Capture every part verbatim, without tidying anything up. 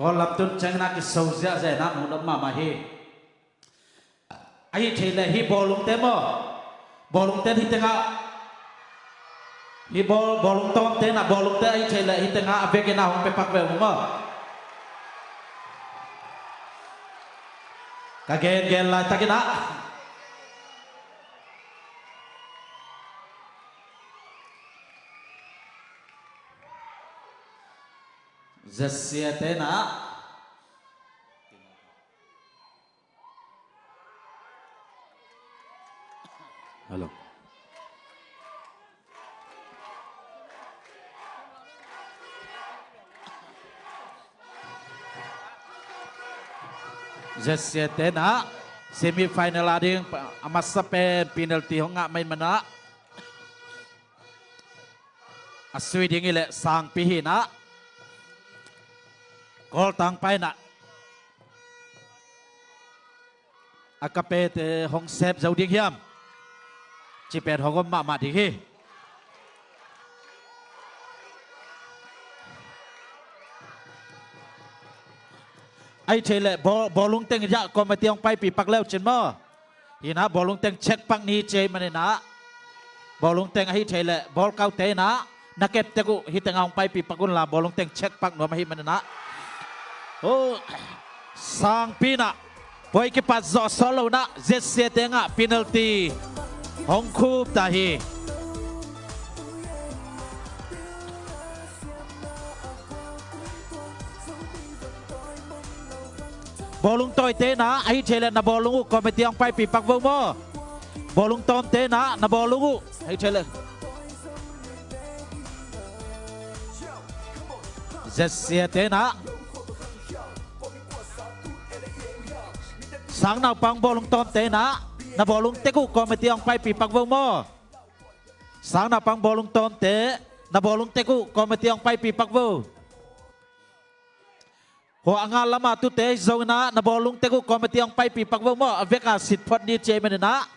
Kawl lam tun ciangin ah kiso ziahziah in ah muh dam mahmah hi. Ahi thei leh hih bawlungte maw, bawlungte in hih tengah, hih bawl, bawlung tawmte in ah, bawlungte ahi thei leh hih tengah a vekin ah hong pia pak ve uh maw. Ka gengen laitakin ah Z C A te in ah. Hello. Z C A te in ah semi final a ding a masa pen penalty hong ngah mai man ah, a sui ding hi leh Sangpi hi in ah, Kawltang pa in ah a kapete hong sep zo ding hiam, cih pen hong om mahmah ding hi. Ahi thei leh bawl, bawlung teng in ah committee hong paipih pak le uh cin maw. Hi in ah bawlung teng check pak ni ci ahih manin ah, bawlung teng ahi thei leh bawlkaute in ah na kep tek uh hih tengah hong paipih pak un la, bawlung teng check pak nuam ahih manin ah. Oh, Sangpi in ah puai kipat zawh sawt lo in ah Z C A te in ah penalty hong khup ta hi. Bawlung tawite in ah ahi thei leh na bawlung uh committee hong paipih pak vo maw. Bawlung tawmte in ah na bawlung uh ahi thei leh Z C A te in ah, Sangnaupang bawlung tawmte in ah na bawlung tek uh committee hong paipih pak vo maw. Sangnaupang bawlung tawmte, na bawlung tek uh committee hong paipih pak vo. Hua a ngal lamah tute zong in ah na bawlung tek uh committee hong paipih pak vo maw. A vek a sit phot ni ci ahih manin ah,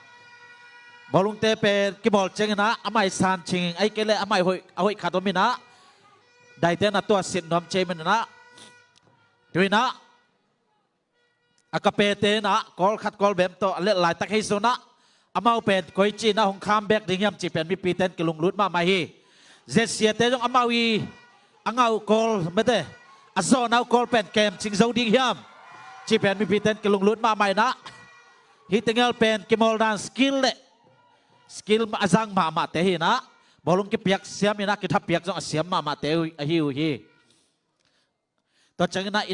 bawlungte pen kibawl ciangin ah a mai san cing, ahih kei leh a mai hoih, a hoih khat om in ah, daite na tua sit nuam ci ahih manin ah. Tu in ah a kapete in ah Kawl khat Kawl bem tawh a lelh laitak hi zong in ah, amau pen koici in ah hong kham bek ding hiam cih pen mipite in kilunglut mahmah hi. Z C A te zong amau i a ngah uh Kawl mete, a zawhna uh Kawl pen kemcing zo ding hiam cih pen mipite in kilunglut mahmah in ah, hih teng el pen kimawl dan skill leh skill a zang mahmahte hi in ah, bawlung kipiak siam in ah kithapiak zong a siam mahmahte uh ahi uh hi. Tua ciangin ah in